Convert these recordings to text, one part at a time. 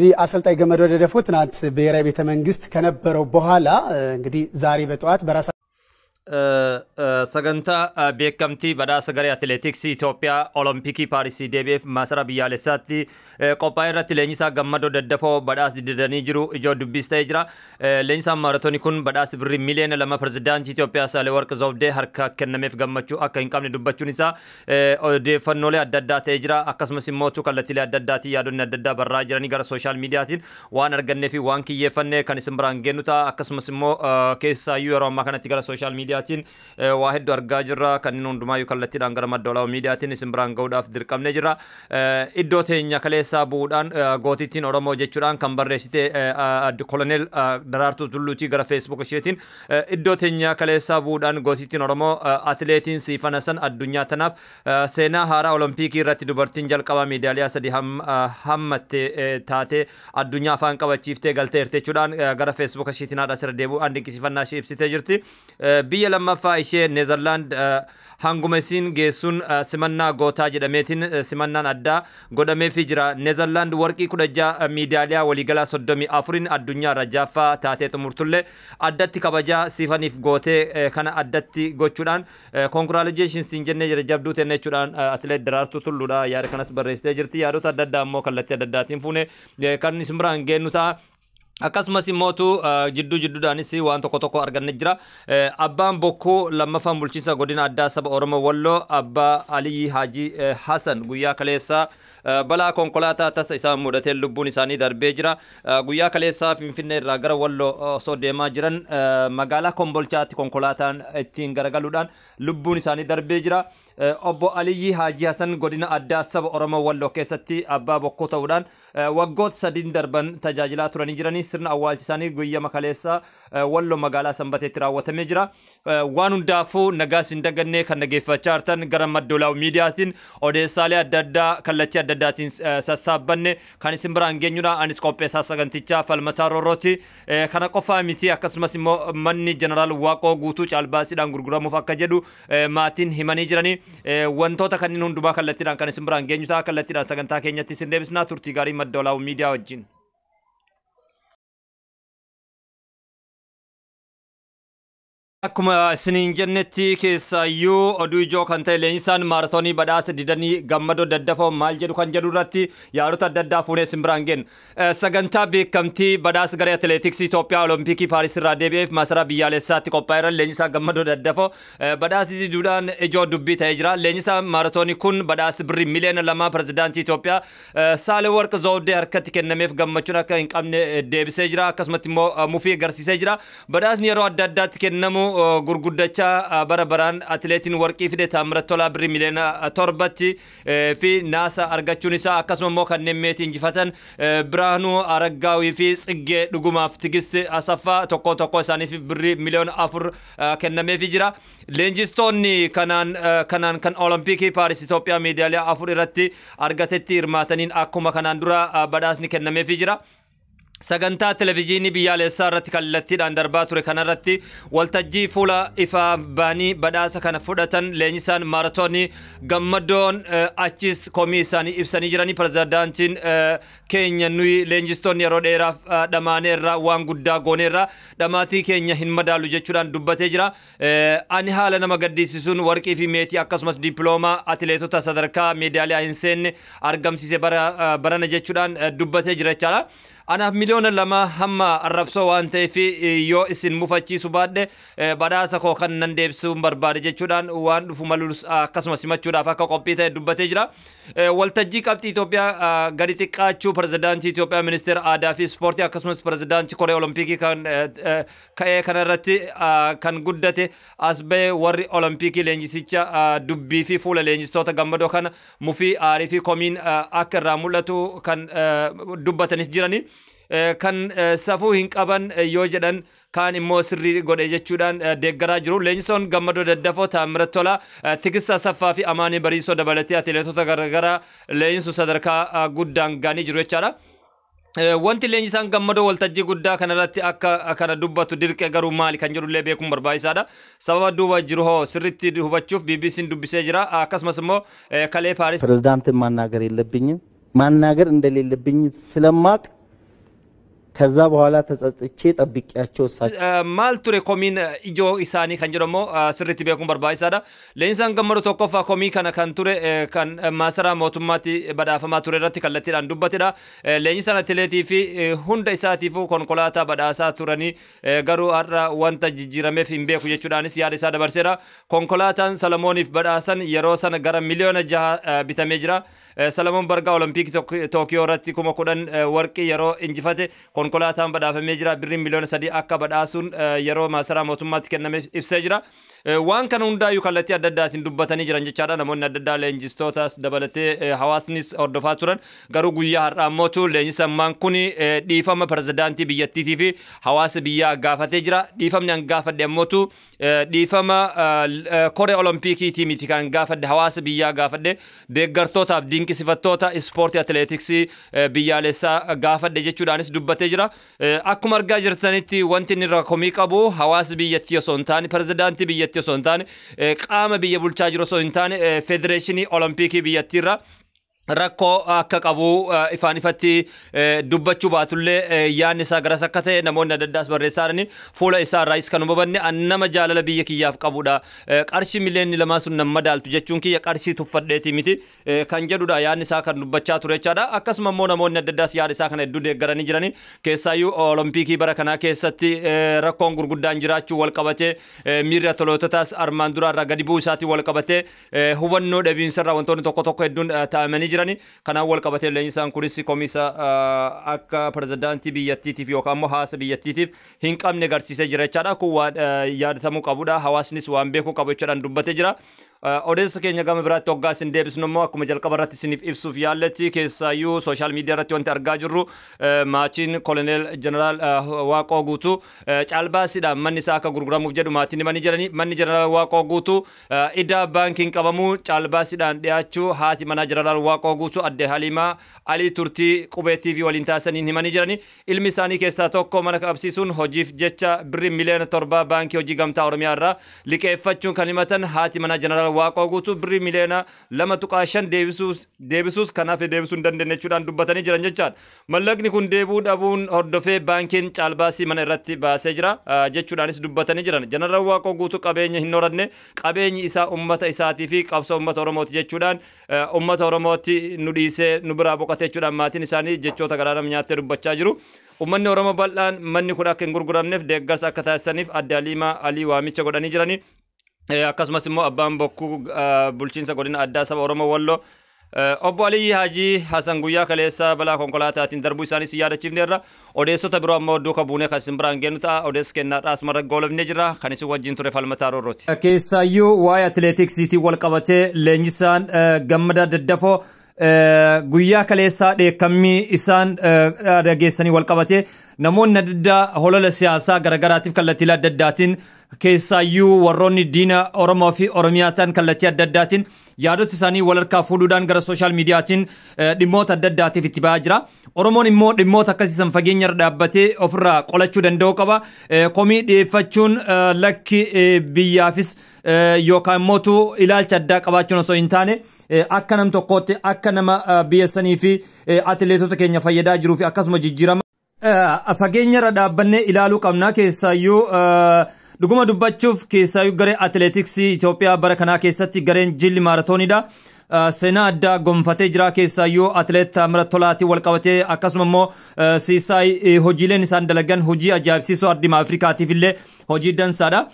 እንግዲህ አሰልጣኝ ገመዶ ደደፎ ትናንት ብሔራዊ ቤተ መንግስት ከነበረው በኋላ እንግዲህ ዛሬ በጠዋት በራሳ Sagantaa beekamtii badhaasa garee atileetiksii Itoophiyaa Olompikii Paarisii deebi'eef masaraa biyyaalessaatti qophaa'e irratti leenjisaa Gammadoo Daddafoo badhaasa didanii jiru ijoo dubbiis ta'ee jira. Leenjisaan maaratoonii kun badhaasa birrii miliyoona 2 pirezidaantii Itoophiyaa Saahilewarq Zawudee harka kennameef gammachuu akka hin qabne dubbachuun isaa odeeffannoolee adda addaa ta'ee jira. Akkasumas immoo kallattiilee adda addaatiin yaadonni adda addaa barraa jiranii gara sooshaal miidiyaatiin waan argannee fi waan kiyyeeffanne kan isin biraan geennu ta'a. Akkasumas immoo keessaayyuu yeroo ammaa kanatti gara sooshaal miidiyaatiin waa hedduu argaa jirra. Kanneen hundumaayyuu kallattiidhaan gara madda olaanoo miidiyaatiin isin biraan gahuudhaaf dirqamnee jirra. Iddoo teenya kaleessaa bu'uudhaan gootittiin Oromoo jechuudhaan kan barreessite Koloneel Daraartuu Tulluutii gara Facebook isheetiin, iddoo teenya kaleessaa bu'uudhaan gootittiin Oromoo atileetiin Siifan Hasan addunyaa tanaaf seenaa haaraa Olompikii irratti dubartiin jalqabaa meedaaliyaa 3 hammatte taatee addunyaa afaan qabachiiftee galteerte jechuudhaan gara Facebook isheetiin haadha asirra deebi'uudhaan dinqisiifannaa ishee ibsitee jirti. Biyya lammaffaa ishee Neezerlaand hanguma isiin geessuun simannaa gootaa jedhameetiin simannaan addaa godhameefii jira. Neezerlaand warqii 16 meedaaliyaa waliigalaa 34n addunyaa irra jaaffaa taatee xumurtullee addatti kabajaa Siifaniif gootee kana addatti gochuudhaan congratulations siin jennee jira, jabduu tenne jechuudhaan atileet Daraartuu Tulluudha yaada kanas barreessitee jirti. Yaadota adda addaa immoo kallattii adda addaatiin fuune kan isin biraan geennu ta'a. Akkasumas immootu jidduu jidduudhaanis waan tokko tokko arganne jira. Abbaan Bokkuu lammaffaan bulchiinsa godina addaa saba Oromoo Walloo Abbaa Aliyyi Haajii Hasan guyyaa kaleessaa balaa konkolaataa tasa isaan mudatee lubbuun isaanii darbee jira. Guyyaa kaleessaa Finfinnee irraa gara Walloo osoo deemaa jiran magaalaa Kombolchaatti konkolaataan ittiin garagaluudhaan lubbuun isaanii darbee jira. Obbo Aliyyi Haajii Hasan godina addaa saba Oromoo Walloo keessatti abbaa bokkuu ta'uudhaan waggoota 3 darban tajaajilaa turanii jiranii, sirna awwaalcha isaanii guyyaa kaleessaa Walloo magaalaa Sanbateetti raawwatamee jira. Waan hundaafuu nagaa isin dagannee kan dhageeffachaa jirtan gara madda olaanoo miidiyaatiin odeessaalee adda addaa kallattii adda addaatiin sassaabbanne kan isin biraan geenyudha. Anis qopheessaa sagantichaa Falmataa Roorrooti. Kana qofaa miti, akkasumas immoo manni Jeneraal Waaqoo Guutuu caalbaasiidhaan gurguramuuf akka jedhu maatiin himanii jiranii. Wantoota kanneen hundumaa kallattiidhaan kan isin biraan geenyu ta'a. Kallattiidhaan sagantaa keenyatti isin deebisnaa, turtii gaarii madda olaanoo miidiyaa wajjin. Akkuma isiniin jennetti keessaayyuu oduu ijoo kan ta'e leenjisaan maaratoonii badhaasa didanii Gammadoo Daddafoo maal jedhu kan jedhu irratti yaadota adda addaa fuunee isin biraan geenyu. Sagantaa beekamtii badhaasa garee atileetiksii Itoophiyaa Olompikii Paaris irraa deebi'eef masaraa biyyaalessaatti qophaa'eera leenjisaa Gammadoo Daddafoo badhaasa diduudhaan ijoo dubbii ta'ee jira. Leenjisaan maaratoonii kun badhaasa birrii miliyoona 2 pirezidaantii Itoophiyaa Saahilewarq Zawudee harkatti kennameef gammachuun akka hin qabne deebisee jira. Akkasumatti immoo mufii agarsiisee jira. Badhaasni yeroo adda addaatti kennamu gurguddachaa bara baraan atileetiin warqii fide Taamirat Tolaa birrii miliyoona 7tti fi naasa argachuun isaa, akkasuma immoo kanneen meetii injifatan Biraanuu Araggaawii fi Tsiggee Dhugumaaf Tigist Asaffaa tokko tokko isaaniif birrii miliyoona 4 kennameefii jira. Leenjistoonni kanaan kan Olompikii Paaris Itoophiyaa meedaaliyaa 4 irratti argatetti hirmaataniin akkuma kanaan dura badhaasni kennameefii jira. Sagantaa televezyiinii biyyaalessaa irratti kallattiidhaan darbaa ture kanarratti waltajjii fuula ifaa baanii badhaasa kana fudhatan leenjisaan maaratoonii Gammadoon achis komii isaanii ibsanii jiranii, pirezidaantiin keenya nuyi leenjistoonni yeroo dheeraaf dhamaaneerra, waan guddaa gooneerra, dhamaatii keenya hin madaalu jechuudhaan dubbatee jira. Ani haala nama gaddisiisuun warqii fi meetii akkasumas dippiloomaa atileetota sadarkaa meedaaliyaa hin seenne argamsiise barana jechuudhaan dubbatee jira jechaadha. Anaaf miliyoona 2 hamma arrabsoo waan ta'eef yoo isin mufachiisu baadhe badhaasa koo kan nan deebisuun barbaade jechuudhaan waan dhufu malus akkasuma simachuudhaaf akka qophii ta'e dubbatee jira. Waltajjii qabxii Itoophiyaa gadi xiqqaachuu pirezidaantii Itoophiyaa, ministeera aadaa fi ispoortii akkasumas pirezidaantii Koree Olompikii kan ka'ee kanarratti kan guddate as bahee warri Olompikii leenjisicha dubbii fi fuula leenjistoota Gammadoo kana mufii, aarii fi komiin akka irraa mul'atu kan dubbatanis jirani. Kan safuu hin qaban yoo jedhan, kaan immoo sirrii godhe jechuudhaan deeggaraa jiru. Leenjisoon Gammadoo Daddafoo Taamirat Tolaa, Tigist Asaffaa fi Amaanii Bariisoo dabalatee atileetota garaagaraa leenjisu sadarkaa guddaan ga'anii jiru jechaadha. Wanti leenjisaan Gammadoo waltajjii guddaa kanarratti akka kana dubbatu dirqee garuu maali kan jedhullee beekuun barbaachisaadha. Sababa duuba jiru hoo sirriitti hubachuuf BBC'n dubbisee jira. Akkasumas immoo kalee Paaris ፕሬዝዳንትን ማናገር የለብኝም፣ ማናገር እንደሌለብኝ ስለማቅ ከዛ በኋላ ተጸጽቼ ጠብቄያቸው እሳቸው Maal ture komiin ijoo isaanii kan jedhamu sirriitti beekuun barbaachisaadha. Leenjisaan Gammadoo tokkoffaa komii kana kan ture kan maasaraa mootummaatti badhaafamaa ture irratti kallattiidhaan dubbatedha. Leenjisaan atileetii fi hunda isaatiifuu konkolaataa badhaasaa turanii garuu har'a wanta jijjiirameef hin beeku jechuudhaanis yaada isaa dabarseera. Konkolaataan Salamooniif badhaasan yeroo sana gara miliyoona 6 bitamee jira. Salamoon Bargaa Olompikii Tookiyoo irratti 10,000 warqii yeroo injifate konkolaataan badhaafamee jira. Birriin miliyoona 3 akka badhaasuun yeroo maasaraa mootummaatti kenname ibsee jira. Waan kana hundaayyuu kallattii adda addaatiin dubbatanii jiran jechaadha. Namoonni adda addaa leenjistootas dabalatee hawaasnis hordofaa turan. Garuu guyyaa har'aa mootu leenjisaan kun dhiifama pirezidaantii biyyattiitii fi hawaasa biyyaa gaafatee jira. Dhiifamni an gaafadhe ammootu dhiifama koree Olompikiitii miti, kan gaafadhe hawaasa biyyaa gaafadhe, deeggartootaaf dinqisiifattoota ispoortii atileetiksii biyyaalessaa gaafadhe jechuudhaanis dubbatee jira. Akkuma argaa jirtanitti wanti inni irra komii qabu hawaasa biyyattii osoo hin taane, pirezidaantii biyyattii osoo hin taane, qaama biyya bulchaa jiru osoo hin taane, federeeshinii Olompikii biyyattiirra rakkoo akka qabu ifaan ifatti dubbachuu baatullee yaadni isaa garas akka ta'e namoonni adda addaas barreessaa jirani. Fuula isaa irraayis kan hubanne an nama jaalala biyya kiyyaaf qabudha. Qarshii miliyoonni 2 sun nan madaaltu jechuun kiyya qarshii tuffadheeti miti kan jedhudha yaadni isaa kan dubbachaa ture jechaadha. Akkasuma immoo namoonni adda addaas yaada isaa kana hedduu deeggaranii jirani. Keessaayyuu Olompikii bara kanaa keessatti rakkoon gurguddaan jiraachuu wal qabatee, miirri atileetotaas armaan duraa irraa gadi bu'uu isaatiin wal qabatee, hubannoo dhabiinsa irraa wantoonni tokko tokko hedduun taa'amanii jirani. Kanaan wal qabatee leenjisaan kunis komisa akka pirezidaantii biyyattiitiif yookaan immoo hawaasa biyyattiitiif hin qabne agarsiisee jira jechaadha. Kun waan yaadatamuu qabudha. Hawaasnis waan beekuu qabu jechuudhaan dubbatee jira. Odeessa keenya gama biraatti hoggaa isin deebisnu immoo akkuma jalqaba irratti isiniif ibsuuf yaalletti, keessaayyuu social media irratti wanti argaa jirru maatiin Koloneel Jeneraal Waaqoo Guutuu caalbaasiidhaan manni isaa akka gurguramuuf jedhu maatiin himanii jiranii. Manni Jeneraal Waaqoo Guutuu idaa baankiin qabamuu caalbaasiidhaan dhiyaachuu haati manaa Jeneraal Waaqoo Guutuu adde Haliimaa Alii turtii Qubee TV waliin taasisaniin himanii jiranii. Ilmi isaanii keessaa tokko mana qabsiisuun hojiif jecha birrii miliyoona 7 Baankii Hojii Gamtaa Oromiyaa irraa liqeeffachuun kan himatan haati manaa Jeneraal Waaqoo Guutuu birrii miliyoona 2.5 deebisuus kanaaf deebisuu hin dandeenye jechuudhaan dubbatanii jiran jechaadha. Mallaqni kun deebuu dhabuun hordofee baankiin caalbaasii mana irratti baasee jira jechuudhaanis dubbatanii jiran. Jeneraal Waaqoo Guutuu qabeenya hin horanne, qabeenyi isaa uummata isaatii fi qabsoo uummata Oromooti jechuudhaan uummata Oromootti nu dhiisee nu biraa boqote jechuudhaan maatiin isaanii jechoota garaa nyaattee dubbachaa jiru. Uummanni Oromoo bal'aan manni kun akka hin gurguramneef deeggarsa akka taasisaniif adde Haliimaa Alii waamicha godhanii jiranii. Akkasumas immoo abbaan bokkuu bulchiinsa godina addaa saba Oromoo Walloo obbo Aliyyi Haajii Hasan guyyaa kaleessa balaa konkolaataatiin darbuu isaanii si yaadachiifneerra. Odeessota biroo ammoo duuka buunee kan isin biraan geenyu ta'a. Odeessa kennaadhaa asumarra goolabnee jira. Kan isin wajjin ture Falmataa Roorrooti. Keessaayyuu waa'ee atileetiksiitiin wal qabatee leenjisaan Gammadaa Daddafoo guyyaa kaleessaa dheekkammii isaan dhageessanii wal qabatee namoonni adda addaa holola siyaasaa garaagaraatiif kallattiilee adda addaatiin, keessaayyuu warroonni diina Oromoo fi Oromiyaa ta'an kallattii adda addaatiin yaadota isaanii wal harkaa fuudhuudhaan gara social mediaatiin dhimmoota adda addaatiif itti ba'aa jira. Oromoon immoo dhimmoota akkasiisan fageenya irra dhaabbatee ofirraa qolachuu danda'u qaba. Komii dhiyeeffachuun lakki biyyaafis yookaan immoo ilaalcha addaa qabaachuun osoo hin taane, akka nam tokkootti akka nama biyya sanii fi atileetota keenya fayyadaa jiruu fi akkasuma jijjiirama fageenya irra dhaabbannee ilaaluu qabna. Keessaayyuu dhuguma dubbachuuf, keessaayyuu garee atileetiksii Itoophiyaa bara kanaa keessatti gareen jilli maaratooniidha. Seenaa addaa gonfatee jira. Keessaayyuu atileet Taammiraat Tolaatiin wal qabatee, akkasuma immoo Siisaay, hojiileen isaan dalagan hojii ajaa'ibsiisoo addima Afrikaatiif illee hojii dansaadha.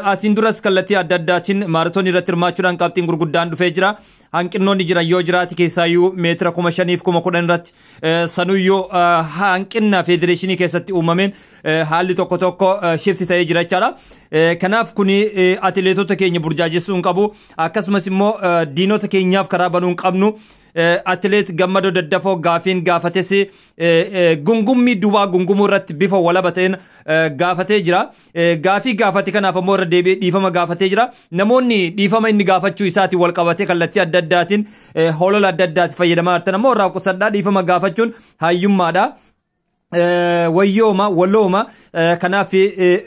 Asiin duras kallattii adda addaatiin maaratoonii irratti hirmaachuudhaan qabxiin gurguddaan dhufee jira. Hanqinnoonni jiran yoo jiraate, keessaayyuu meetira 5,000f 10,000 irratti sanuyyuu hanqinna federeeshinii keessatti uumameen haalli tokko tokko shift ta'ee jira jechaadha. Kanaaf kuni atileetota keenya burjaajessuu hin qabu. Akkasumas immoo diinota keenyaaf karaa banuu hin qabnu. Atileet Gammadoo Daddafoo gaafiin gaafates gungummii duwwaa gungumuu irratti bifa walaba ta'een gaafatee jira. Gaafii gaafate kanaaf ammoo irra deebi'ee dhiifama gaafatee jira. Namoonni dhiifama inni gaafachuu isaatiin wal qabatee kallattii adda addaatiin holola adda addaatiin fayyadamaa jirtan ammoo irraa qusadhaa. Dhiifama gaafachuun hayyummaadha. Wayyooma wallooma. Kanaaf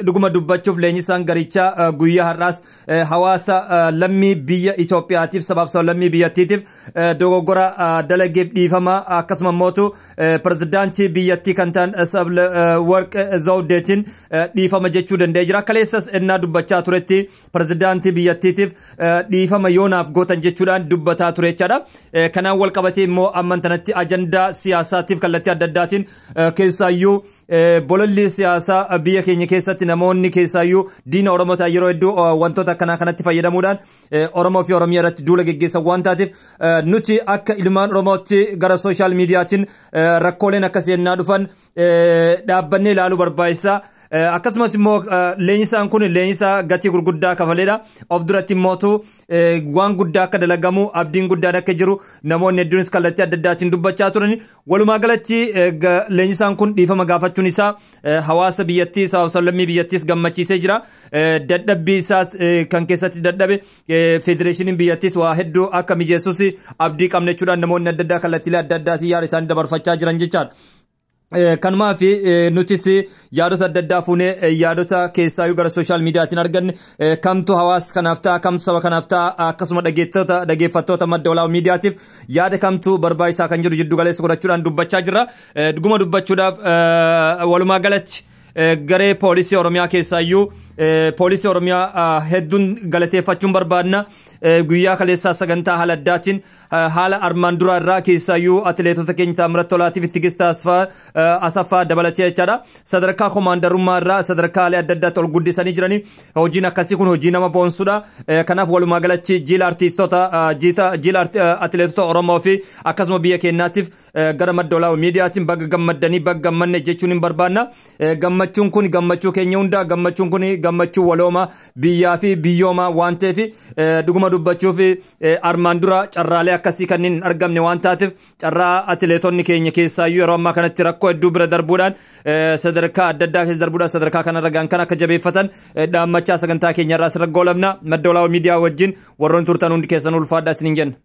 dhuguma dubbachuuf leenjisaan garichaa guyyaa har'aas hawaasa lammii biyya Itoophiyaatiif, sabaaf lammii biyyattiitiif dogoggora dalageef dhiifama, akkasuma mootu pirezidaantii biyyattii kan ta'an Warq Zawudeetiin dhiifama jechuu danda'ee jira. Kaleessas ennaa dubbachaa turetti pirezidaantii biyyattiitiif dhiifama yoonaaf gootan jechuudhaan dubbataa ture jechaadha. Kanaan wal qabatee immoo amman tanatti ajandaa siyaasaatiif kallattii adda addaatiin, keessaayyuu bololli siyaasaa biyya keenya keessatti namoonni keessaayyuu diina Oromoo ta'an yeroo hedduu wantoota akkanaa kanatti fayyadamuudhaan Oromoo fi Oromiyaa irratti duula geggeessan waan taateef, nuti akka ilmaan Oromootti gara social mediaatiin rakkooleen akkasii ennaa dhufan dhaabbannee ilaaluu barbaachisaa. Akkasumas immoo leenjisaan kun leenjisaa gatii gurguddaa kafaleedha. Of duratti immootu waan guddaa akka dalagamu abdiin guddaan akka jiru namoonni hedduunis kallattii adda addaatiin dubbachaa turan. Walumaa galatti leenjisaan kun dhiifama gaafachuun isaa hawaasa biyyattii, sabaaf sablammii biyyattiis gammachiisee jira. Dadhabbii isaas kan keessatti dadhabe federeeshiniin biyyattiis waa hedduu akka mijeessus abdii qabna jechuudhaan namoonni adda addaa kallattiilee adda addaatiin yaada isaanii dabarfachaa jiran jechaadha. Kanumaa fi nutis yaadota adda addaa fuunee, yaadota keessaayyuu gara social mediaatiin arganne kamtu hawaasa kanaaf ta'a, kamtu saba kanaaf ta'a, akkasuma dhageeffattoota Madda Walaabuu Miidiyaatiif yaada kamtu barbaachisaa kan jiru jiddu galeessa godhachuudhaan dubbachaa jirra. Dhuguma dubbachuudhaaf walumaa galatti garee poolisii Oromiyaa, keessaayyuu poolisii Oromiyaa hedduun galateeffachuun barbaadna. Guyyaa kaleessaa sagantaa haala addaatiin haala armaan duraa irraa keessaayyuu atileetota keenya Taamirat Tolaatiif Tigist Asaffaa dabalatee jechaadha. Sadarkaa komaandarummaa irraa sadarkaalee adda addaatti ol guddisanii jiranii, hojiin akkasii kun hojii nama boonsudha. Kanaaf walumaa galatti jiila artiistota, jiila atileetota Oromoo fi akkasuma biyya keenyaatiif gara Madda Walaabuu Miidiyaatiin baga gammaddanii, baga gammanne jechuun hin barbaanna. Gammachuun kun gammachuu keenya hundaa, gammachuun kun gammachuu walooma biyyaa fi biyyooma waan ta'eef, dhuguma dubbachuuf armaan dura carraalee akkasii kanneen hin argamne waan taateef, carraa atileetonni keenya keessaayyuu yeroo ammaa kanatti rakkoo hedduu bira darbuudhaan, sadarkaa adda addaa keessa darbuudhaan sadarkaa kanarra gaan kan akka jabeeffatan dhaammachaa sagantaa keenya irraa asirra goolabna. Madda Walaabuu Miidiyaa wajjin warroonni turtan hundi keessan ulfaadhaa isiniin jenna.